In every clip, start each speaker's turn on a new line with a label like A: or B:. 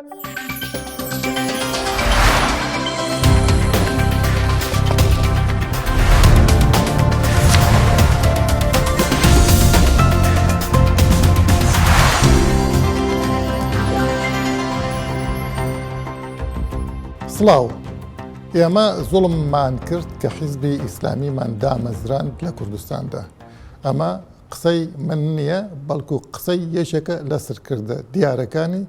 A: سڵاو. ئێمە زوڵممان کرد کە حیزبی ئیسلامیمان دامەزراند لە کوردستاندا. ئەمە قسەی من نییە، بەڵکو قسەی یەکێکە لە سەرکردە دیارەکانی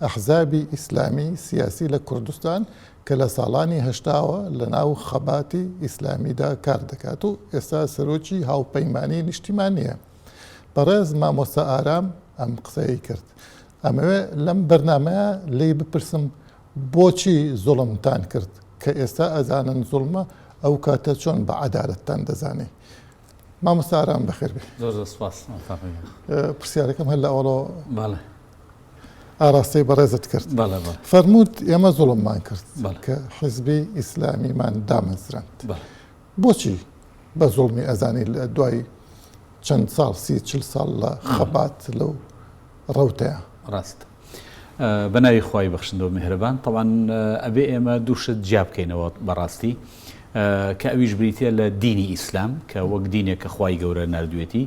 A: ئەحزابی ئیسلامی سیاسی لە کوردستان کە لە ساڵانی هەشتاوە لە ناو خەباتی ئیسلامیدا کار دەکات و ئێستا سەرۆکی هاوپەیمانی نیشتیمانییە. بەڕێز مامۆستا ئارام ئەم قسەیەی کرد. ئەمەوێ لەم بەرنامەیە لێی بپرسم بۆچی زوڵمتان کرد کە ئێستا ئەزانن زوڵمە ئەو کاتە چۆن بە عەدالەتتان دەزانی؟ مامۆستا ئارام بەخێر بێ.
B: زۆر زۆر سپاس.
A: پرسیارەکەم هەر لە ئەوەڵەوە بەڵێ. ئاراستەی بەڕێزت کرد. بەڵێ بەڵێ. فەرمووت ئێمە زوڵممان کرد بەڵێ. کە حیزبی ئیسلامیمان دامەزراند. بەڵێ. بۆچی بە زوڵمی ئەزانی لە دوای چەند ساڵ سی چل ساڵ لە خەبات لەو ڕەوتەیە؟
B: ڕاست. بە ناوی خوای بەخشندە و میهرەبان. تەبعەن ئەبێ ئێمە دوو شت جیا بکەینەوە بەڕاستی کە ئەویش بریتیە لە دینی ئیسلام کە وەک دینێک کە خوای گەورە ناردوێتی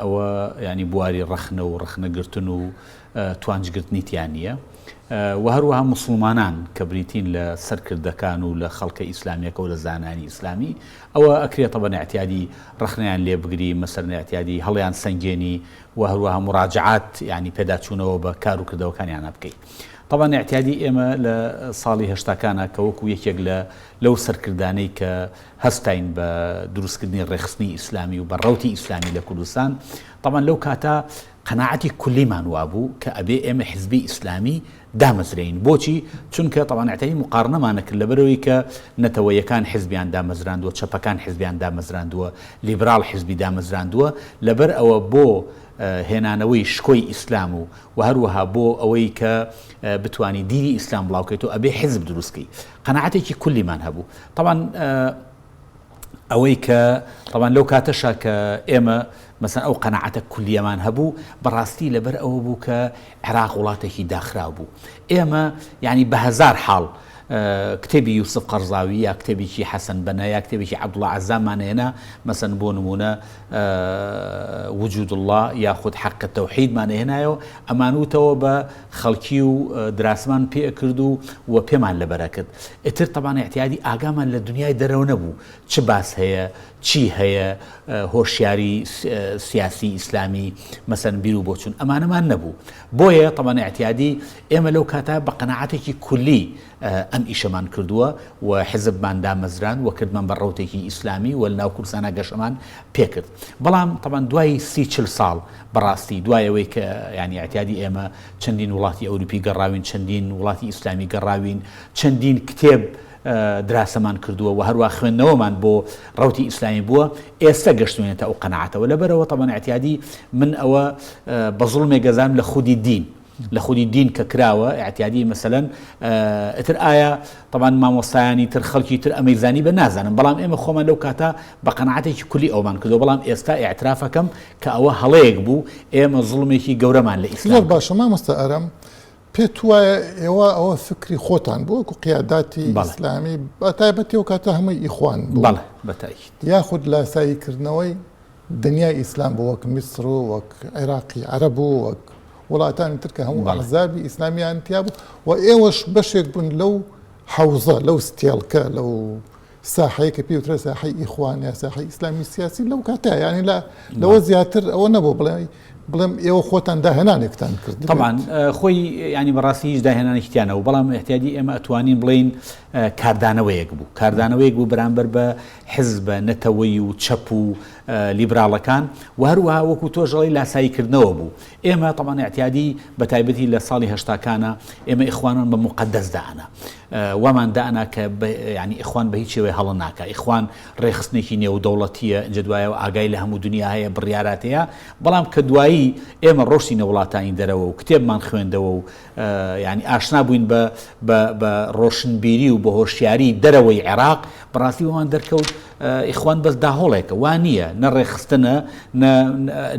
B: ئەوە یانی بواری ڕەخنە و ڕەخنەگرتن و توانجگرتنی تیا نییە و هەروەها موسڵمانان کە بریتین لە سەرکردەکان و لە خەڵکە ئیسلامیەکە و لە زانایانی ئیسلامی ئەوە ئەکرێ تەبەن ئیعتیادی ڕەخنەیان لێ بگری مەسەلەن ئیعتیادی هەڵیان سەنگێنی و هەروەها موراجعات یانی پێداچوونەوە بە کار و کردەوەکانیانا بکەی تەبەن ئیعتیادی ئێمە لە ساڵی هەشتاکانا کە وەکو یەکێک لە لەو سەرکردانەی کە هەستاین بە دروستکردنی ڕێکخستنی ئیسلامی و بە ڕەوتی ئیسلامی لە کوردستان، تەبعەن لەو کاتە قەناعەتی کولیمان وابوو کە ئەبێ ئێمە حزبی ئیسلامی دامەزرێین. بۆچی؟ چونکە تەبعەن ئیعتیادی موقارنەمان ئەکرد لەبەرئەوەی کە نەتەوەیەکان حزبیان دامەزراندووە، چەپەکان حزبیان دامەزراندووە، لیبراڵ حزبی دامەزراندووە، لەبەر ئەوە بۆ هێنانەوەی شکۆی ئیسلام و و هەروەها بۆ ئەوەی کە بتوانی دینی ئیسلام بڵاوکەیتەوە ئەبێ حزب دروست کەی. قەناعەتێکی کولیمان هەبوو تەبعەن ئەوەی کە تەبعەن لەو کاتەشا کە ئێمە مەسەن ئەو قەناعەتە کولیەمان هەبوو بەڕاستی لەبەر ئەوە بوو کە عێراق وڵاتێکی داخراو بوو ئێمە یعنی بە هەزار حاڵ کتێبی یوسف قەرزاوی یا کتێبێکی حەسەن بەنا یا کتێبێکی عەبدوڵا عەزامان هێنا مەسەن بۆ نمونە وجود اللە یاخود حەق تەوحیدمان ئەهێنایەوە ئەمانوتەوە بە خەڵکی و دراسمان پێ ئەکرد و و پێمان لەبەر ئەکرد ئیتر تەبان ئیعتیادی ئاگامان لە دنیای دەرەوە نەبوو چ باس هەیە چی هەیە هۆشیاری سیاسی ئیسلامی مەسەن بیر و بۆچون ئەمانەمان نەبوو بۆیە تەبان ئیعتیادی ئێمە لەو کاتە بە قەناعەتێکی کولی ئەم ئیشەمان کردووە و حزبمان دامەزراند و کردمان بە ڕەوتێکی ئیسلامی و لەناو کوردستانا گەشەمان پێکرد. بەڵام تەبعەن دوای سی چل ساڵ بەڕاستی دوای ئەوەی کە یانی ئیعتیادی ئێمە چەندین وڵاتی ئەوروپی گەڕاوین، چەندین وڵاتی ئیسلامی گەڕاوین، چەندین کتێب دراسەمان کردووە و هەروا خوێندنەوەمان بۆ ڕەوتی ئیسلامی بووە، ئێستە گەشتوینەتە ئەو قەناعەتەوە. لەبەرئەوە تەبعەن ئیعتیادی من ئەوە بە زوڵمێک ئەزانم لە خودی دین. لە خودی دین کە کراوە ئیعتیادی مەسەلەن ئیتر ئایا تەبعەن مامۆستایانی تر خەڵکی تر ئەمەی زانی بە نازانم بەڵام ئێمە خۆمان لەو کاتە بە قەناعەتێکی کولی ئەومان کردو بەڵام ئێستا ئیعترافەکەم کە ئەوە هەڵەیەک بوو ئێمە زوڵمێکی گەورەمان لە ئیسلام
A: زۆر باشە مامۆستا ئارام پێت وایە ئێوە ئەوە فکری خۆتان بوو وەکو قیاداتی ئیسلامی بە تایبەتی ئەو کاتە هەمووی ئیخوان بوو
B: بەڵێ بە تاکید
A: یاخود لاساییکردنەوەی دنیای ئیسلام بوو وەک میسر و وەک عێراقی عەرەب و وەک وڵاتانی تر کە هەموو ئەحزابی ئیسلامیان تیا بوو و ئێوەش بەشێک بوون لەو حەوزە لەو ستێڵکە لەو ساحەیە کە پێی وترا ساحەی ئیخوان یا ساحەی ئیسلامی سیاسی لەو کاتە یانی لە لەوە زیاتر ئەوە نەبوو بڵێ بڵێم ئێوە خۆتان داهێنانێکتان کرد
B: طبعا خۆی ینی بەڕاستی هیچ داهێنانێکی تیانەوە بەڵام احتیادی ئێمە ئەتوانین بڵین کاردانەوەیەک بوو کاردانەوەیەک بوو بەرامبەر بە حزبە نەتەوەیی و چەپ و لیبراڵەکان و هەروەها وەکو تۆش ئەڵێی لاسایی کردنەوە بوو. ئێمە تەبعەن ئیعتیادی بە تایبەتی لە ساڵی هەشتاکانا ئێمە ئیخوانمان بە موقەدەس دائەنا. وامان دائەنا کە یانی ئیخوان بە هیچ شێوەیە هەڵە ناکا. ئیخوان ڕێکخستنێکی نێودەوڵەتییە، ئینجا دوایەوە ئاگای لە هەموو دنیا هەیە، بڕیارات هەیە. بەڵام کە دوایی ئێمە ڕۆشتینە وڵاتانی دەرەوە و کتێبمان خوێندەوە و یانی ئاشنا بووین بە بە بە ڕۆشنبیری و بە هۆشیاری دەرەوەی عێراق، بەڕاستی بۆمان دەرکەوت ئیخوان بەس داهۆڵێکە، وا نییە، نە ڕێکخستنە، نە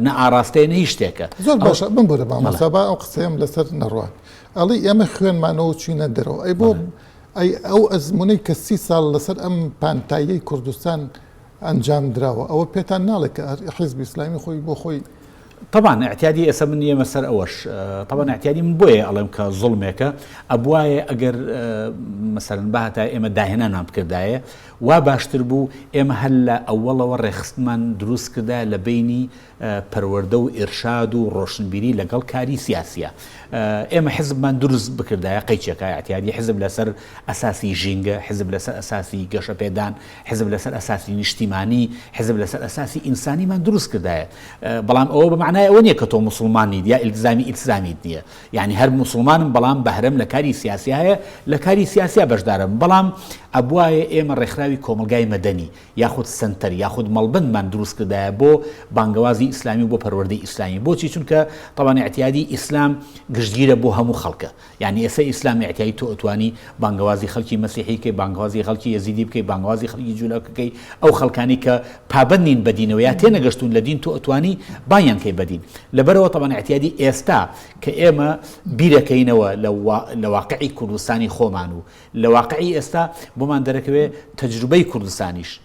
B: نە ئاراستەیە، نە هیچ شتێکە.
A: زۆر باشە، بمبورە مامۆستا با ئەو قسەیەم لەسەر نەڕوات. ئەڵێی ئێمە خوێنمانەوە چوینە دەرەوە ئەی بۆ ئەی ئەو ئەزمونەی کە سی ساڵ لەسەر ئەم پانتاییەی کوردستان ئەنجام دراوە ئەوە پێتان ناڵێ کە حیزبی ئیسلامی خۆی بۆ خۆی
B: تەبان ئیعتیادی ئێستا من یەمە سەر ئەوەش تەبان ئیعتیادی من بۆیە ئەڵێم کە زوڵمێکە ئەبوایە ئەگەر مەسەلەن بهاتایە ئێمە داهێنانمان بکردایە وا باشتر بوو ئێمە هەر لە ئەوەڵەوە ڕێکخستنمان دروست کردایە لە بەینی پەروەردە و ئیرشاد و ڕۆشنبیری لەگەڵ کاری سیاسیە ئێمە حزبمان دروست بکردایە قەیچێکە ئیعتیادی حزب لەسەر ئەساسی ژینگە حزب لەسەر ئەساسی گەشەپێدان حزب لەسەر ئەساسی نیشتیمانی، حزب لەسەر ئەساسی ئینسانیمان دروست کردایە. بەڵام ئەوە بە مەعنای ئەوە نییە کە تۆ موسڵمان نیت یا ئیلتزامی ئیلتزامیت نییە. یانی هەر موسڵمانم بەڵام بەهرەم لە کاری سیاسیا هەیە، لە کاری سیاسیا بەشدارم. بەڵام ئەبوایە ئێمە ڕێکخراوی کۆمەڵگای مەدەنی یاخود سەنتەر یاخود مەڵبەندمان دروست کردایە بۆ بانگەوازی ئیسلامی و بۆ پەروەردەی ئیسلامی. بۆچی؟ چونکە تەبعەن ئیعتیادی ئیسلام گشتگیرە بۆ هەموو خەڵکە. یانی ئێستا ئیسلام ئیعتیادی تۆ ئەتوانی بانگەوازی خەلکی مەسیحی بکەی بانگەوازی خەلکی یەزیدی بکەی بانگەوازی خەلکی جولەکە بکەی ئەو خەلکانی کە پابەند نین بە دینەوە یا تێنەگەشتوون لە دین تۆ ئەتوانی بانگیان کەی بە دین لەبەرەوە تەبعەن ئیعتیادی ئێستا کە ئێمە بیرەکەینەوە لە لە واقعی کوردستانی خۆمان و لە واقعی ئێستا بۆمان دەرەکەوێ تەجروبەی کوردستانیش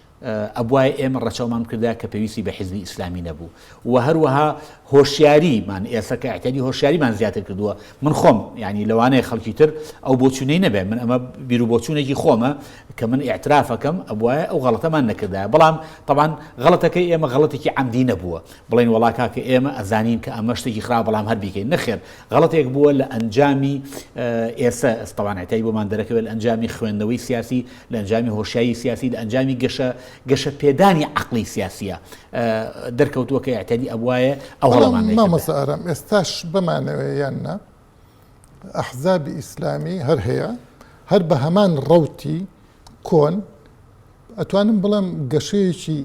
B: ئەبوایە ئێمە ڕەچاومان بکردایە کە پێویستی بە حیزبی ئیسلامی نەبوو و هەروەها هۆشیاری مان ئێستا کە ئیعتیادی هۆشیاریمان زیاتر کردووە من خۆم یعنی لەوانەیە خەڵکی تر ئەو بۆچوونەی نەبێ من ئەمە بیر و بۆچوونێکی خۆمە کە من ئیعترافەکەم ئەبوایە ئەو غەڵەتەمان نەکردایە بەڵام تەبعەن غەڵەتەکەی ئێمە غەڵەتێکی عەمدی نەبووە بڵێین وەڵا کاکە ئێمە ئەزانین کە ئەمە شتێکی خراپ بەڵام هەر بیکەین نەخێر غەڵەتێک بووە لە ئەنجامی ئێستا تەبعەن ئیعتیادی بۆمان دەرەکەوێت لە ئەنجامی خوێندنەوەی سیاسی لە ئەنجامی هۆشیاری سیاسی، لە ئەنجامی گەشە گەشە پێدانی عەقڵی سیاسیە دەرکەوتووە کە ئیعتیادی ئەبوایە ئەو
A: بەڵام
B: هەڵەمان نەیکردایە.
A: مامۆستا ئارام ئێستاش بمانەوێ یان نا ئەحزابی ئیسلامی هەر هەیە هەر بە هەمان ڕەوتی کۆن ئەتوانم بڵێم گەشەیەکی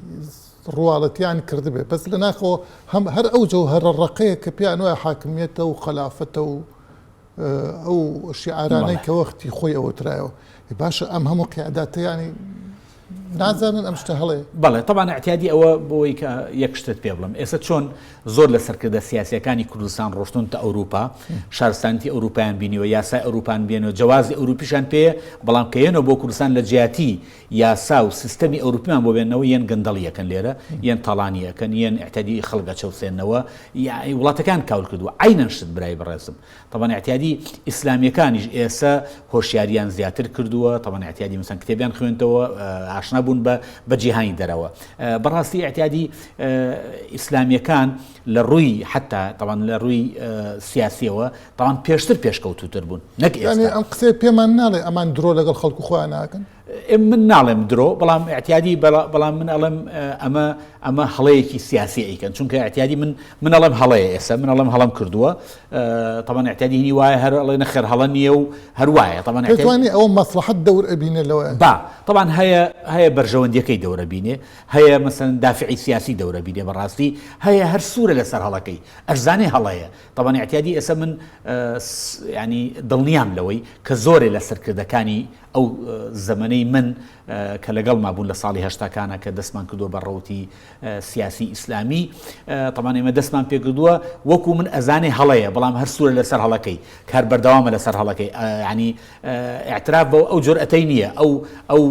A: ڕواڵەتیان کردبێ بەس لە ناخەوە هەم هەر ئەو جەوهەرە ڕەقەیە کە پێیان وایە حاکمیەتە و خەلافەتە و ئەو شیعارانەی کە وەختی خۆی ئەوترایەوە باشە ئەم هەموو قیاداتە ینی نازانن ئەم شتە هەڵێ
B: بەڵێ تەبان اعتیادی ئەوە بۆی کە یەک شتت پێ بڵم ئێستا چۆن زۆر لە سەرکردە سیاسەکانی کوردستان ڕۆشتون تە ئەوروپا شارستانتی ئەوروپایان بینیوە یاسای ئەوروپان بێنەوە جەوازی ئەوروپیشان پێ بەڵام کە یەنەوە بۆ کوردستان لە جیاتی یاسا و سیستەمی ئەوروپیمان بۆ بێنەوە یەن گەندەڵیەکەن لێرە یەن تاڵانیەکەن یەن اعتیادی خەڵک ئەچەوسێنەوە وڵاتەکان کاول کردووە عەینەن شت برای بەڕێزم تەبعەن ئیعتیادی ئیسلامیەکانیش ئێسە هۆشیاریان زیاتر کردووە تەبعەن ئیعتیادی مەسەن کتێبیان خوێنتەوە ئاشنا بوون بە بە جیهانی دەرەوە بەڕاستی ئیعتیادی ئیسلامیەکان لە ڕووی حتا تەبعەن لە ڕووی سیاسیەوە تەبعەن پێشتر پێشکەوتوتر بوون نەک ئێستا
A: ئەم قسەیە پێمان ناڵێ ئەمان درۆ لەگەڵ خەڵک و خۆیان ناکەن
B: من ناڵێم درۆ بەڵام ئیعتیادی بەڵام من ئەڵێم ئەمە ئەمە هەڵەیەکی سیاسی ئەیکەن چونکە ئیعتیادی من من ئەڵێم هەڵەیە ئێستا من ئەڵێم هەڵەم کردووە تەبعەن ئیعتیادی هینی وایە هەر ئەڵێ نەخێر هەڵە نییە و هەر وایە تەبعەن
A: ئیعتیادی ئەوە مەسڵەحەت دەور ئەبینێ لەوە
B: با تەبعەن هەیە هەیە بەرژەوەندیەکەی دەورە بینێ هەیە مەسەن دافعی سیاسی دەورە بینێ بەڕاستی هەیە هەر سوورە لەسەر هەڵەکەی ئەشزانێ هەڵەیە تەبعەن ئیعتیادی ئێستا من ینی دڵنیام لەوەی کە زۆرێ لە سەرکردەکانی ئەو زەمەنەی من کە لەگەڵما بوون لە ساڵی هەشتاکانە کە دەستمان کردووە بە ڕەوتی سیاسی ئیسلامی تەبعەن ئێمە دەستمان پێکردووە وەکو من ئەزانێ هەڵەیە بەڵام هەر سوورە لەسەر هەڵەکەی کار بەردەوامە لەسەر هەڵەکەی ینی اعتراف بەو ئەو جۆرەتەی نییە ئەو ئەو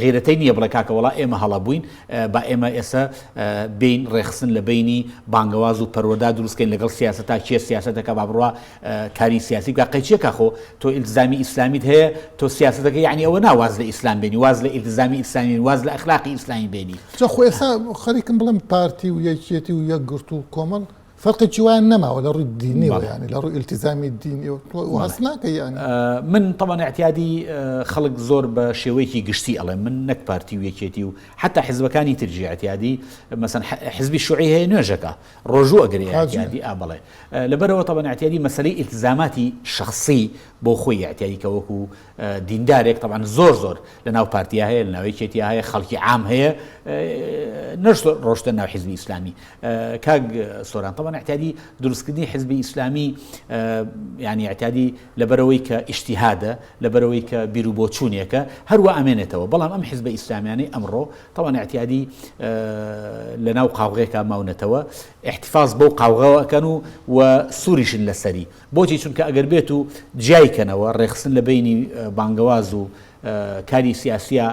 B: غیرەتەی نییە بڵێ کاکە وڵا ئێمە هەڵە بووین با ئێمە ئێستا بین ڕێخستن لە بینی بانگەواز و پەروەدا دروستکەین لەگەڵ سیاسەتا کێ سیاسەتەکە با بڕوا کاری سیاسی بکا قەیچیە کا خۆ تۆ ئیلتزامی ئیسلامیت هەیە تۆ سیاسەتەکە یەعنی ئەوە نا واز لە ئیسلام بێنی واز لە ئیلتزامی ئیسلامی بێنی واز لە ئەخلاقی ئیسلامی بێنی.
A: جا خۆ ئێستا خەریکم بڵێم پارتی و یەکێتی و یەکگرتوو و کۆمەڵ فەرقێکی وایان نەماوە لە ڕووی دینیەوە یانی لە ڕووی ئیلتیزامی دینیەوە تۆ هەست ناکەی یانی.
B: من تەبعەن ئیعتیادی خەڵک زۆر بە شێوەیەکی گشتی ئەڵێم من نەک پارتی و یەکێتی و حەتا حزبەکانی تریش ئیعتیادی مەسەن حزبی شوعی هەیە نوێژەکا ڕۆژوو ئەگرێ ئیعتیادی ئا بەڵێ لەبەرئەوە تەبعەن ئیعتیادی مەسەلەی ئیلتزاماتی شەخسی بۆ خۆی ئیعتیادی کە وەکو دیندارێک تەبعەن زۆر زۆر لە ناو پارتیا هەیە لە ناو یەکێتیا هەیە خەڵکی عام هەیە نەش ڕۆشتە ناو حیزبی ئیسلامی کاک سۆران تەبعەن ئیعتیادی دروستکردنی حیزبی ئیسلامی یعنی ئیعتیادی لەبەرەوەی کە ئیجتیهادە لەبەرەوەی کە بیر و بۆچوونێکە هەروە ئەمێنێتەوە بەڵام ئەم حیزبە ئیسلامیانەی ئەمڕۆ تەبعەن ئیعتیادی لە ناو قاوغێکا ماونەتەوە احتفاظ بەو قاوغەوە ئەکەن و و سووریشن لەسەری بۆچی؟ چونکە ئەگەر بێت و جیای کەنەوە، ڕێکخستن لە بەینی بانگەواز و کاری سیاسیا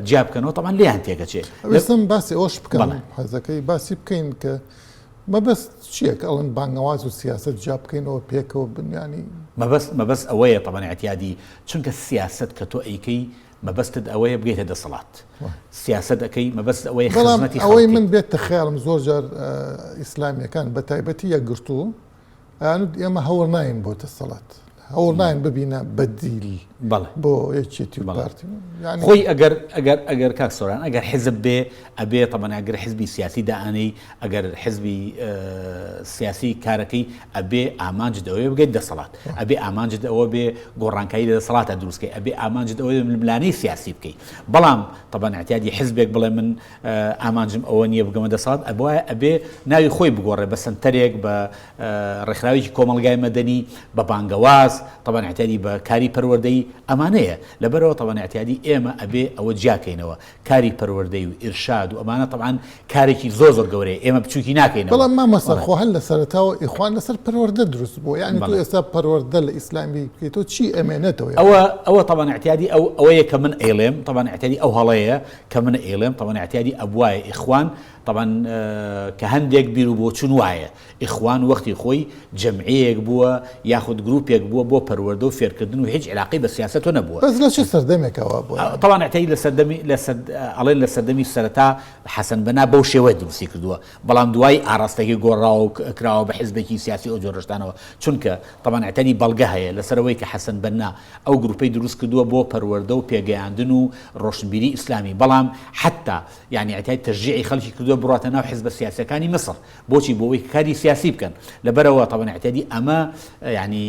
B: جیا بکەنەوە، تەبعەن لێیان تێکەچێ.
A: ویستم باسی ئەوەش بکەم، حەزەکەی باسی بکەین کە مەبەست چییە کە ئەڵێن بانگەواز و سیاسەت جیا بکەینەوە پێکەوە بن یانی؟
B: مەبەست مەبەست ئەوەیە تەبعەن ئیعتیادی، چونکە سیاسەت کە تۆ ئەیکەی مەبەستت ئەوەیە بگەیتە دەسەڵات، سیاسەت ئەکەی مەبەست ئەوەیە
A: بەڵام
B: خزمەتی
A: ئەوەی
B: خەڵک
A: من
B: بکەیت.
A: بێتە خەیاڵم زۆر جار ئیسلامییەکان بە تایبەتی یەکگرتوو ئەیانوت ئێمە هەوڵ ناین بۆ دەسەڵات، هەوڵ ناین ببینە بەدیل بۆ یەکێتی و پارتی.
B: خۆی ئەگەر ئەگەر ئەگەر کاک سۆران ئەگەر حزب بێ ئەبێ تەبەن ئەگەر حزبی سیاسی دائەنێی ئەگەر حزبی سیاسی کارەکەی ئەبێ ئامانجت ئەوەیە بگەیت دەسەڵات ئەبێ ئامانجت ئەوە بێ گۆڕانکاری لە دەسەڵاتە دروستکەی ئەبێ ئامانجت ئەوەیە ململانێی سیاسی بکەی بەڵام تەبەن اعتیادی حزبێک بڵێ من ئامانجم ئەوە نییە بگەمە دەسەڵات، ئەبوایە ئەبێ ناوی خۆی بگۆڕێ بە سەنتەرێک، بە ڕێکخراوێکی کۆمەڵگای مەدەنی، بە بانگەواز، تەبعەن ئیعتیادی بە کاری پەروەردەیی، ئەمانەیە. لەبەرئەوە تەبعەن ئیعتیادی ئێمە ئەبێ ئەوە جیاکەینەوە. کاری پەروەردەیی و ئیرشاد و ئەمانە تەبعەن کارێکی زۆر زۆر گەورەیە، ئێمە بچووکی ناکەینەوە.
A: بەڵام مامۆستا خۆ هەر لە سەرەتاوە ئیخوان لەسەر پەروەردە دروست بووە، یانی تۆ ئێستا پەروەردە لە ئیسلامی بکەیتەوە چی ئەمێنێتەوە؟
B: ئەوە ئەوە تەبعەن ئیعتیادی ئەو ئەوەیە کە من ئەیڵێم، تەبعەن ئیعتیادی ئەو هەڵەیە کە من ئەیڵێم تەبعەن ئیعتیادی ئەبوایە ئیخوان تەبعەن کە هەندێک بیر و بۆچون وایە ئیخوان وەختی خۆی جەمعیەیەک بووە یاخود گروپێک بووە بۆ پەروەردە و فێرکردن و هیچ عیلاقەی بە سیاسەتەوە نەبووە.
A: بەس لە چ سەردەمێکەوە بووە؟
B: تەبعەن ئیعتیادی لە سەردەمی لە سەر ئەڵێن لە سەردەمی سەرەتا حەسەن بەنا بەو شێوەیە دروستی کردووە بەڵام دوایی ئاڕاستەکەی گۆڕاوە و کراوە بە حزبێکی سیاسی ئەو جۆرە شتانەوە چونکە تەبعەن ئیعتیادی بەڵگە هەیە لەسەر ئەوەی کە حەسەن بەنا ئەو گروپەی دروست کردووە بۆ پەروەردە و پێگەیاندن و ڕۆشنبیری ئیسلامی بەڵام حەتا یانی ئیعتیاد تەشجیعی خەڵکی کردووە بڕاتە ناو حزبە سیاسیەکانی میسڕ بۆچی بۆ ئەوەی کاری سیاسی بکەن لەبەرەوە تەبعەن ئیعتیادی ئەمە یانی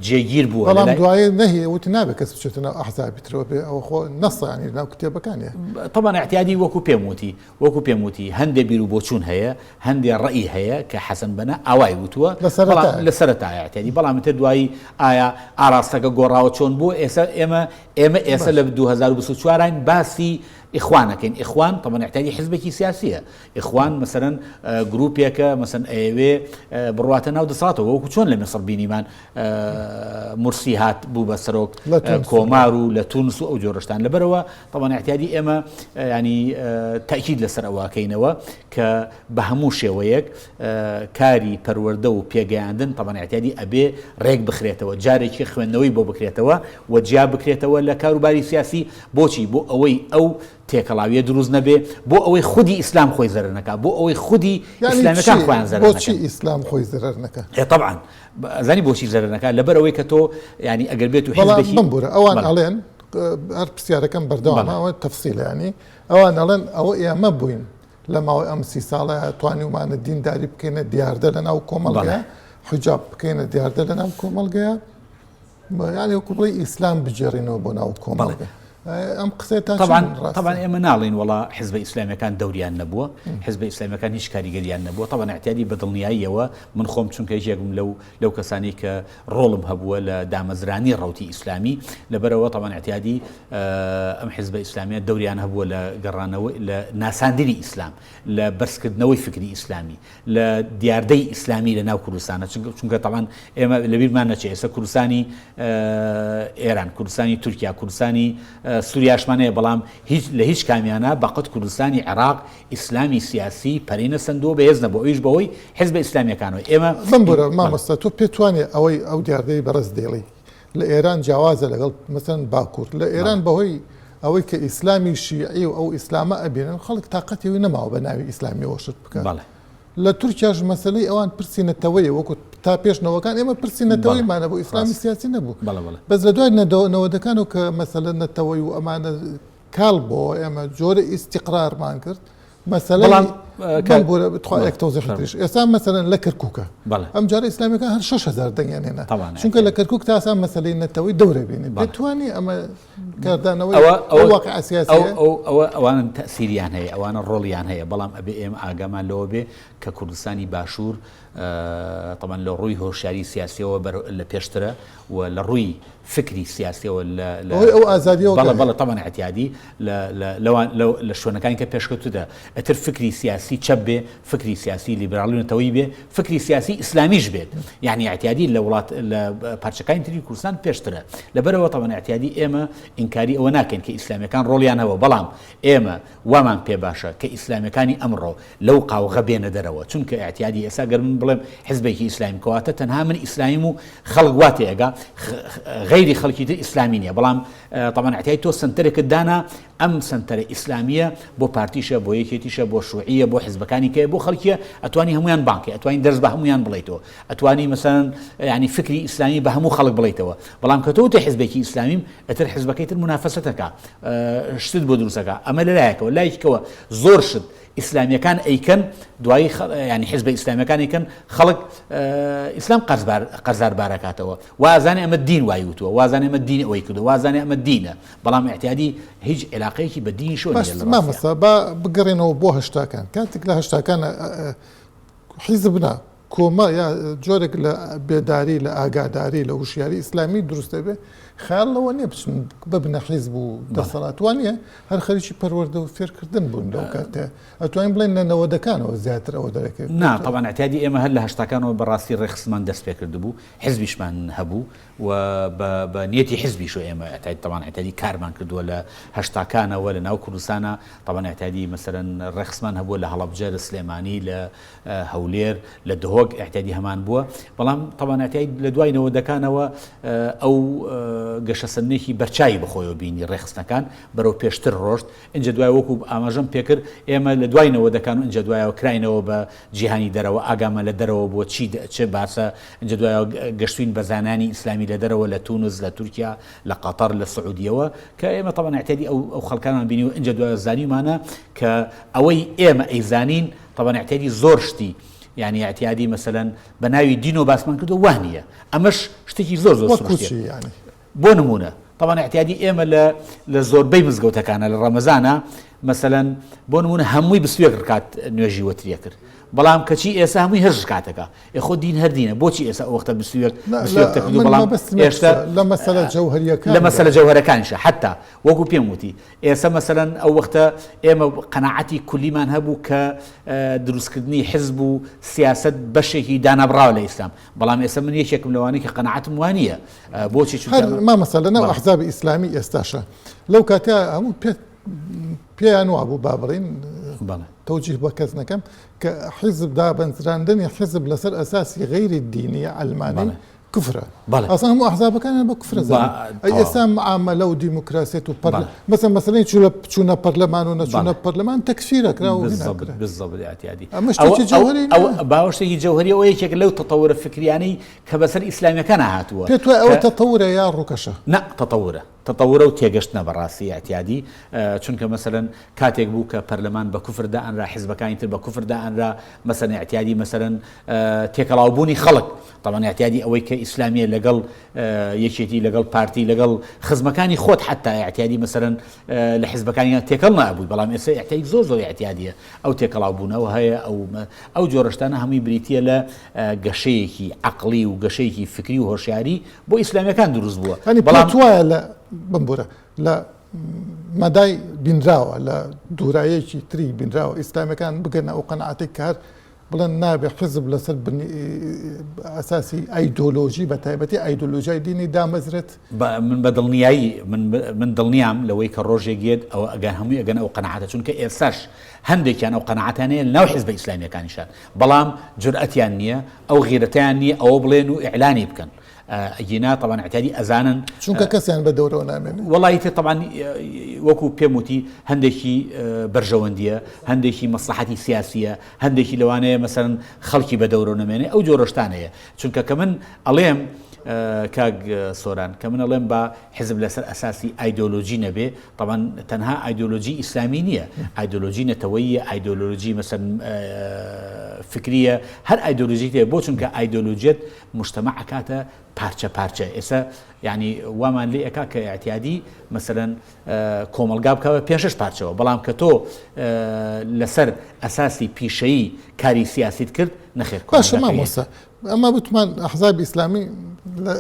B: جێگیر بووە
A: بەڵام دوایی نەهی وتی نابێت کەس بچێتە ناو ئەحزابی ترەوە بێ ئەوە خۆ نەسە یانی ناو کتێبەکانیە.
B: تەبعەن ئیعتیادی وەکو پێم وتی وەکو پێم وتی هەندێ بیر و بۆچوون هەیە، هەندێ ڕەئی هەیە کە حەسەن بەنا ئاوای وتووە،
A: لە سەرەتایە.
B: بەڵام لە سەرەتایە ئیعتیادی، بەڵام ئیتر دوایی ئایا ئاراستەکە گۆڕاوە چۆن بووە ئێستا ئێمە ئێمە ئێستا لە 2024 ین باسی ئیخوان ئەکەین، ئیخوان تەبعەن ئیعتیادی حزبێکی سیاسییە، ئیخوان مەسەلەن گروپێکە مەسەن ئەیەوێ بڕواتە ناو دەسەڵاتەوە وەکو چۆن لە میسڕ بینیمان مورسی هات بوو بە سەرۆک کۆمار و لە تونس و ئەو جۆرەشتان لەبەرەوە تەبعەن ئیعتیادی ئێمە ینی تاکید لەسەر ئەوەکەینەوە کە بە هەموو شێوەیەک کاری پەروەردە و پێگەیاندن تەبعەن ئیعتیادی ئەبێ ڕێک بخرێتەوە جارێکی خوێندنەوەی بۆ بکرێتەوە و جیا بکرێتەوە لە کاروباری سیاسی بۆچی بۆ ئەوەی ئەو تێکەڵاویە دروست نەبێ بۆ ئەوەی خودی ئیسلام خۆی زەرەر نەکا بۆ ئەوەی خودی ئیسلامەکان خۆیان زەرەر نەکەن.
A: بۆچی ئیسلام خۆی زەرەر نەکا؟
B: ئێ تەبعەن ئەزانی بۆچی زەرەر نەکا لەبەر ئەوەی کە تۆ یانی ئەگەر بێت و
A: حزبێکی بمبورە ئەوان ئەڵێن هەر پرسیارەکەم بەردەوامە ئەوە تەفسیلە ینی ئەوان ئەڵێن ئەوە ئێمە بووین لە ماوەی ئەم سی ساڵە توانیومانە دینداری بکەینە دیاردە لە ناو کۆمەڵگە حجاب بکەینە دیاردە لە ناو کۆمەڵگەیە یانی وەکو بڵێی ئیسلام بگێڕینەوە بۆ ناو کۆمەڵگە ئەم قسەیە تا
B: طبعا طبعا ئێمە ناڵێین وەڵا حزبە ئیسلامیەکان دەوریان نەبووە حزبە ئیسلامیەکان هیچ کاریگەریان نەبووە طبعا اعتیادی بە دڵنیاییەوە من خۆم چونکە یەکێکم لەو لەو کەسانی کە ڕۆڵم هەبووە لە دامەزرانی ڕەوتی ئیسلامی لەبەرەوە طبعا اعتیادی ئەم حزبە ئیسلامیە دەوریان هەبووە لە گەڕانەوە لە ناساندنی ئیسلام لە بەرزکردنەوەی فکری ئیسلامی لە دیاردەی ئیسلامی لە ناو کوردستانە چونکە تەبعەن ئێمە لەبیرمان نەچێ ئێستا کوردستانی ئێران کوردستانی تورکیا کوردستانی سووریاشمان هەیە بەڵام هیچ لە هیچ کامیانە بەقەت کوردستانی عێراق ئیسلامی سیاسی پەرەی نەسەندووە بەهێز نەبوو ئەویش بەهۆی حزبە ئیسلامیەکانەوە ئێمە
A: بمبورە مامۆستا تۆ پێت وانیە ئەوەی ئەو دیاردەی بەڕێز دەیڵێی لە ئێران جیاوازە لەگەڵ مەسەن باکوور لە ئێران بەهۆی ئەوەی کە ئیسلامی شیعی و ئەو ئیسلامە ئەبینن خەڵک تاقەتی ئەوی نەماوە بە ناوی ئیسلامیەوە شت بکات لە تورکیاش مەسەلەی ئەوان پرسی نەتەوەیە وەکو تا پێش نەوەکان ئێمە پرسی نەتەوەیمانە بۆ ئیسلامی سیاسی نەبوو بەس لە دوای نەوەدەکان و کە مەسەلە نەتەوەی و ئەمانە کاڵ بۆ ئێمە جۆرە ئیستیقرارمان کرد مەسەلەی
B: بەڵام.
A: بمبورە تخوا یەک تەوزیحی تریش ئێستا مەسەلەن لە کەرکووکە ئەم جارە ئیسلامیەکان هەر 6000 دەنگیان هێنا چونکە لە کەرکووک تا ئاسان مەسەلەی نەتەوەی دەورە بینێت دەتوانی ئەمە کاردانەوەی ئەو واقع سیاسیە
B: ئەوە ئەوانە تەسیریان هەیە ئەوانە ڕۆڵیان هەیە بەڵام ئەبێ ئێمە ئاگامان لەوە بێ کە کوردستانی باشوور تەبعەن لە ڕووی هۆشیاری سیاسیەوە لە پێشترە و لە ڕووی فکری سیاسیەوە لە لە
A: بەهۆی ئەو ئازادیەوە
B: بەڵێ بەڵێ تەبعەن ئیعتیادی لە لە لەوان لە لە شوێنەکانی کە پێشکەوتووترە ئیتر فکری سیاسی چەپ بێ فکری سیاسی لیبراڵی و نەتەوەیی بێ فکری سیاسی ئیسلامیش بێت یعنی ئیعتیادی لە وڵات لە پارچەکانی تری کوردستان پێشترە لەبەرەوە تەبعەن ئیعتیادی ئێمە ئینکاری ئەوە ناکەین کە ئیسلامیەکان ڕۆڵیان هەبووە بەڵام ئێمە وامان پێ باشە کە ئیسلامیەکانی ئەمڕۆ لەو قاوغە بێنە دەرەوە چونکە ئیعتیادی ئێستا گەر من بڵێم حزبێکی ئیسلامی کەواتە تەنها من ئیسلامیم و خەڵک وا تێئەگا غەیری خەڵکی تر ئیسلامی نییە بەڵام تەبعەن ئیعتیادی تۆ سەنتەرێکت دانا ئەم سەنتەرە ئیسلامیە بۆ پارتیشە بۆ یەکێتیشە بۆ شوعیە بۆ حزبەکانی کەیە بۆ خەڵکیە ئەتوانی هەمویان بانکەی ئەتوانی دەرس بە هەمویان بڵیتەوە ئەتوانی مەسەلەن یعنی فکری ئیسلامی بە هەموو خەڵک بڵیتەوە بەڵام کە تۆ وتی حزبێکی ئیسلامیم ئەتر حزبەکەی تر منافەسەتەکە شتت بۆ دروستەکە ئەمە لەلایەکەوە لایکەوە زۆر شت ئیسلامیەکان ئەیکەن دوایی ینی حزبە ئیسلامیەکان ئەیکەن خەڵک ئیسلام قەرزبار قەرزار بارەکاتەوە وازانێ ئەمە دین وای وتووە وازانێ ئەمە دین ئەوەی کردو وازانێ ئەمە دینە بەڵام اعتیادی هیچ علاقەیەکی بە دینی شۆ
A: نییە مامۆستا با بگەڕێنەوە بۆ هەشتاکان کاتێک لە هەشتاکان حیزب نا کۆمە یا جۆرێک لە بێداری لە ئاگاداری لە وشیاری ئیسلامی دروست دەبێ خەیاڵ لەوە نییە بچن ببنە حیزب و دەسەڵات وا نییە هەر خەریکی پەروەردە و فێرکردن بوون لەو کاتێ ئەتوانین بڵێن لە نەوەدەکانەوە زیاتر ئەوە دەرەکەوێت
B: نا تەبعەن ئیعتیادی ئێمە هەر لە هەشتاکانەوە بەڕاستی ڕێکخستمان دەست پێکردبوو حیزبیشمان هەبوو و بە بە نیەتی حیزبیش و ئێمە ئیعتیادی تەبعەن ئیعتیادی کارمان کردووە لە هەشتاکانەوە لە ناو کوردستانا تەبعەن ئیعتیادی مەسەلەن ڕێکخستمان هەبووە لە هەڵەبجە لە سلێمانی لە هەولێر لە دهۆک ئیعتیادی هەمان بووە بەڵام تەبعەن ئیعتیادی لە دوای نەوەدەکانەوە ئەو گەشەسەندنێکی بەرچاوی بەخۆیەوە بینی ڕێکخستنەکان بەرەو پێشتر ڕۆشت ئینجا دوای وەکو ئاماژەم پێکرد ئێمە لە دوای نەوەدەکان و ئینجا دوایەوە کراینەوە بە جیهانی دەرەوە ئاگامان لە دەرەوە بووە چی چ باسە ئینجا دوایەوە گەشتوین بە زانانی ئیسلامی لە دەرەوە لە تونس لە تورکیا لە قەتەر لە سعودیەوە کە ئێمە تەبعەن ئیعتیادی ئەو ئەو خەڵکانمان بینیوە ئینجا دوایەوە زانیومانە کە ئەوەی ئێمە ئەیزانین تەبعەن ئیعتیادی زۆر شتی یعنی ئیعتیادی مەسەلەن بە ناوی دینەوە باسمان کردووە وا نییە ئەمەش شتێکی زۆر زۆر سروشتیە بۆ نموونە تەبعەن ئیعتیادی ئێمە لە لە زۆربەی مزگەوتەکانە لە ڕەمەزانە مەسەلەن بۆ نموونە هەمووی 21 ڕکات نوێژی وەتریە کرد بەڵام کەچی ئێستا هەمووی هەشت ڕکاتەکە ئێ خۆ دین هەر دینە بۆچی ئێستا ئەو وەختە 21 21 تەکرد بەڵام ئێستا
A: لە مەسەلە جەوهەریەکان
B: لە مەسەلە جەوهەرەکانیشە حتا وەکو پێم وتی ئێستا مەسەلەن ئەو وەختە ئێمە قەناعەتی کولیمان هەبوو کە دروستکردنی حزب و سیاسەت بەشێکی دانابڕاوە لە ئیسلام بەڵام ئێستا من یەکێکم لەوانەی کە قەناعەتم وانییە بۆچی چونکە
A: هەر مامۆستا لەناو ئەحزابی ئیسلامی ئێستاشە لەو کاتە هەموو پێ پێیان وابوو با بڵێین تەوجیه بە کەس نەکەم کە حیزب دابەزراندنی حیزب لەسەر ئەساسی غەیری دینی عەلمانی کفرە ئەسڵەن هەموو ئەحزابەکانیان بە کفرە زانی ئەی ئێستا معامەلە و دیموکراسیەت و پەرلە مەسەن مەسەلەی چوونە چوونە پەرلەمان و نەچوونە پەرلەمان تەکفیرە کرا و
B: بالضبط بالضبط اعتیادی
A: ئەمە شتێکی جەوهەری
B: ئەوە باوە شتێکی جەوهەری ئەوە یەکێک لەو تەتەورە فکریانەی کە بەسەر ئیسلامیەکانا هاتووە.
A: پێت وایە ئەوە تەتەورە یا ڕووکەشە؟
B: نا تەتەورە. تەتەورە و تێگەشتنە بەڕاستی ئیعتیادی چونکە مەسەلەن کاتێک بوو کە پەرلەمان بە کوفر دائەنرا حزبەکانی تر بە کوفر دائەنرا مەسەلەن ئیعتیادی مەسەلەن تێکەڵاوبوونی خەڵک تەبعەن ئیعتیادی ئەوەی کە ئیسلامیە لەگەڵ یەکێتی لەگەڵ پارتی لەگەڵ خزمەکانی خۆت حەتا ئیعتیادی مەسەلەن لە حزبەکانیان تێکەڵ نابووی بەڵام ئێستا ئیعتیادی زۆر زۆر ئیعتیادیە ئەو تێکەڵاوبوونەوە هەیە ئەو ئەو جۆرە شتانە هەمووی بریتییە لە گەشەیەکی عەقڵی و گەشەیەکی فکری و هۆشیاری بۆ ئیسلامیەکان دروست بووە.
A: یانی پێت وایە لە بمبورە لە مەدای بینراوە لە دوورایەکی تری بینراوە ئیسلامیەکان بگەنە ئەو قەناعەتەی کە هەر بڵێن نابێ حزب لەسەر ئەساسی ئایدۆلۆژی بە تایبەتی ئایدۆلۆژیای دینی دامەزرێت؟
B: من بە دڵنیایی من من دڵنیام لەوەی کە ڕۆژێک یەت ئەوە ئەگەر هەمووی ئەگەن ئەو قەناعەتە چونکە ئێستاش هەندێکیان ئەو قەناعەتیان هەیە لەناو حزبە ئیسلامیەکانیشان بەڵام جورئەتیان نییە ئەو غیرەتیان نییە ئەوە بڵێن و ئیعلانی بکەن ئەگینا تەبعەن ئیعتیادی ئەزانن
A: چونکە کەسیان بە دەورەوە نامێنێ.
B: وەڵا ئیتر تەبعەن وەکو پێم وتی هەندێکی بەرژەوەندیە هەندێکی مەسڵەحەتی سیاسیە هەندێکی لەوانەیە مەسەلەن خەڵکی بە دەورەوە نەمێنێ ئەو جۆرە شتانەیە چونکە کە من ئەڵێم. کاک سۆران کە من ئەڵێم با حزب لەسەر ئەساسی ئایدۆلۆجی نەبێ تەبعەن تەنها ئایدۆلۆجی ئیسلامی نییە ئایدۆلۆجی نەتەوەیە ئایدۆلۆجی مەسەن فکریە هەر ئایدۆلۆجی تێ بۆ چونکە ئایدۆلۆجیەت مجتمع ئەکاتە پارچە پارچە ئێستا یعنی وامان لێ ئەکا کە ئاعتیادی مەسەلەن کۆمەڵگا بکە بە پێشش پارچەوە بەڵام کە تۆ لەسەر ئەساسی پیشەیی کاری سیاسیت کرد نەخێر
A: باشە مامۆستا ئەمە وتمان ئەحزابی ئیسلامی لە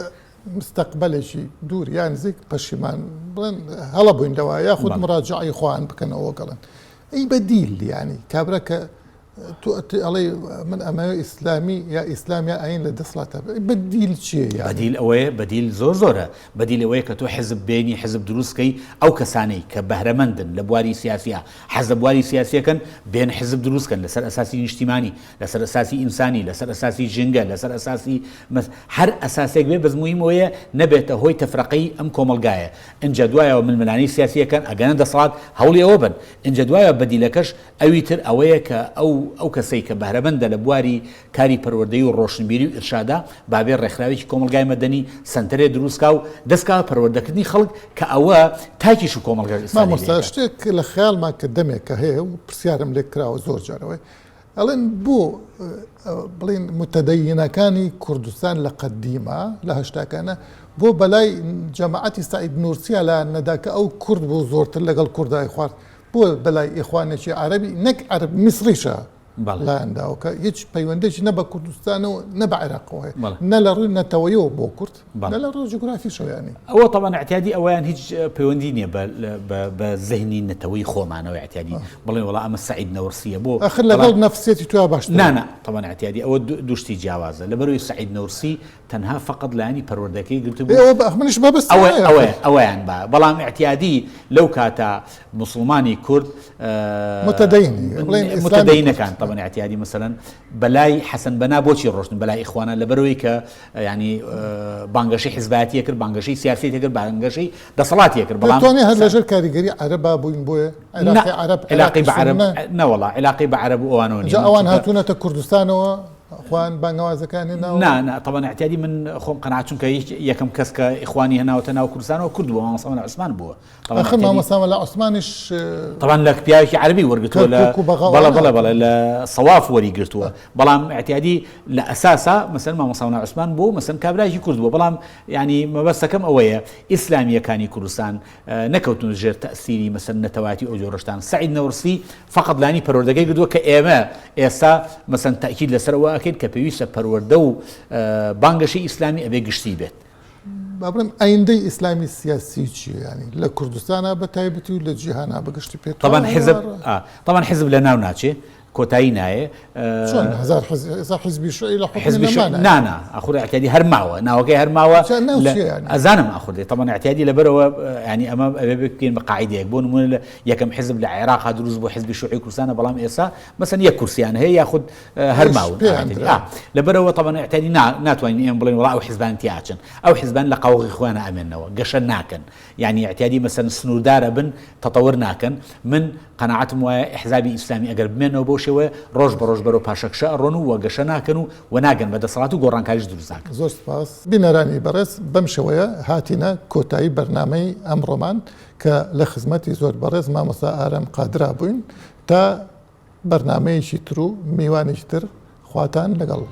A: مستەقبەلێکی دوور یا نزیک پەشیمان بڵێن هەڵە بووین لەوە یاخود مراجعی خۆیان بکەنەوە گەڵن ئەی بەدیل ینی کابرا کە تۆ ئەڵێ من ئەمەوێ ئیسلامی یا ئیسلام یا ئاین لە دەسڵاتە بەدیل چییە
B: یا بەدیل ئەوەیە بەدیل زۆر زۆرە بەدیل ئەوەیە کە تۆ حزب بێنی حزب دروست کەی ئەو کەسانەی کە بەهرەمەندن لە بواری سیاسیا حەز لە بواری سیاسیەکەن بێن حزب دروست کەن لەسەر ئەساسی نیشتیمانی لەسەر ئەساسی ئینسانی لەسەر ئەساسی ژینگە لەسەر ئەساسی هەر ئەساسێک بێ بەس موهیم ئەوەیە نەبێتە هۆی تەفرەقەی ئەم کۆمەڵگایە ئینجا دوایەوە ململانێی سیاسیەکەن ئەگەنە دەسەڵات هەوڵی ئەوە بن ئینجا دوایەوە بەدیلەکەش ئەوی تر ئەوەیە کە ئەو ئەو کەسەی کە بەهرەمەندە لە بواری کاری پەروەردەیی و ڕۆشنبیری و ئیرشادا با بێ ڕێکخراوێکی کۆمەڵگای مەدەنی سەنتەرێ دروست کا و دەست کا بە پەروەردەکردنی خەڵک کە ئەوە تاکیش و کۆمەڵگاش ئیسفادەی لێ
A: مامۆستا
B: ئەکات.
A: شتێک لە خەیاڵما کە دەمێکە هەیە و پرسیارم لێ کراوە زۆر جار ئەوەیە ئەڵێن بۆ بڵێن متدەینەکانی کوردستان لە قەدیما لە هەشتاکانە بۆ بەلای جەماعەتی سەعید نورسیا لایان نەدا کە ئەو کورد بوو زۆرتر لەگەڵ کوردای خوارد بۆ بەلای ئیخوانێکی عەرەبی نەک عەرەب میسریشە لایان داوە کە هیچ پەیوەندێکی نە بە کوردستانەوە نە بە عێراقەوە هەیە نە لە ڕووی نەتەوەیەوە بۆ کورد نە لە ڕووی جوگرافیشەوە یانی.
B: ئەوە تەبعەن ئیعتیادی ئەوەیان هیچ پەیوەندی نییە بە زهنی نەتەوەی خۆمانەوە ئیعتیادی بڵێن وەڵا ئەمە سەعید نەورسییە بۆ
A: ئاخر لەگەڵ نەفسیەتی تۆیا باشترە.
B: نا نا تەبعەن ئیعتیادی ئەوە دوو شتی جیاوازە لەبەرئەوەی سەعید نەورسی تەنها فەقەت لایەنی پەروەردەکەی گرتبوو.
A: ئێ ئەوە منیش مەبەستم
B: ئەوەیە ئەوەیە ئەوەیە ئەوەیان با بەڵام ئیعتیادی لەو کاتە موسڵمانی کورد
A: متدین بڵێن ئیسلامی کورد
B: متدینەکان تەبعەن ئیعتیادی مەسەلەن بەلای حەسەن بەنا بۆچی ڕۆشتن بەلای ئیخوانە لەبەرئەوەی کە یانی بانگەشەی حزبایەتی ئەکرد بانگەشەی سیاسی ئەکرد بانگەشەی دەسەڵاتی ئەکرد بەڵام
A: دەتوانێ هەر لەژێر کاریگەری عەرەبا بووین بۆیە عێراقی عەرەب
B: عێراقی بە عەرەب نەوەڵا عێراقی بە عەرەب و ئەوانەوە
A: جا ئەوان هاتوونەتە کوردستانەوە خۆیان بانگەوازەکانی ناوە؟
B: نا نا تەبعەن ئیعتیادی من خۆم قەناعەت چونکە یەکەم کەس کە ئیخوانی هێناوەتە ناو کوردستانەوە کورد بووە مامۆستا مەلا عوسمان بووە
A: تەبعەن ئاخر مامۆستا مەلا عوسمانیش
B: تەبعەن لە پیاوێکی عەرەبی وەرگرتووە لە
A: کەرکوک و بەغا
B: بەڵێ بەڵێ بەڵێ لە سەواف وەری گرتووە بەڵام ئیعتیادی لە ئەساسا مەسەلەن مامۆستا مەلا عوسمان بوو مەسەلەن کابرایەکی کورد بووە بەڵام یانی مەبەستەکەم ئەوەیە ئیسلامییەکانی کوردستان نەکەوتنە ژێر تەئسیری مەسەلەن نەتەوایەتی ئەو جۆرە شتان سەعید نەورسی فەقەت لانی پەروەردەکەی کردووە کە ئێمە ئێستا مەسەلەن تەئکید لەسەر ئەوە ئەکەین کە پێویستە پەروەردە و بانگەشەی ئیسلامی ئەبێ گشتی بێت.
A: با بڵێم ئایندەی ئیسلامی سیاسی چییە یانی لە کوردستانا بە تایبەتی و لە جیهانا بە گشتی پێت
B: تەبعەن حیزب تەبعەن حیزب لە ناو ناچێ کۆتایی نایێ.
A: چۆن هەزار حزب ئێستا حزبی شوعی لە حوکمی نەمانە
B: نا نا ئاخر ئیعتیادی هەر ماوە ناوەکەی هەر ماوە
A: جا ناو چییە یانی؟
B: ئەزانم ئاخر دێ تەبعەن ئیعتیادی لەبەرەوە یانی ئەمە ئەبێ بکەین بە قاعیدەیەک بۆ نموونە لە یەکەم حزب لە عێراقا دروست بوو حزبی شوعی کوردستانە بەڵام ئێستا مەسەن یەک کورسیان هەیە یاخود هەر ماون لەبەرەوە تەبعەن ئیعتیادی نا ناتوانین ئێمە بڵێین وەڵا ئەو حزبان تیاچن ئەو حزبان لە قاوغی خۆیان ئەمێنەوە گەشە ناکەن یانی ئیعتیادی مەسەن سنووردار ئەبن تەتەور ناکەن من قەناعەتم وایە ئیحزابی ئیسلامی ئەگەر بمێنەوە بەو شێوەیە ڕۆژ بە ڕۆژ بەرەو پاشەکشە ئەڕۆن و وە گەشە ناکەن و وە ناگەن بە دەسەڵات و گۆڕانکاریش دروست ناکەن.
A: زۆر سوپاس بینەرانی بەڕێز بەم شێوەیە هاتینە کۆتایی بەرنامەی ئەمڕۆمان کە لە خزمەتی زۆر بەڕێز مامۆستا ئارام قادرا بووین تا بەرنامەیەکی تر و میوانێکی تر خواتان لەگەڵ.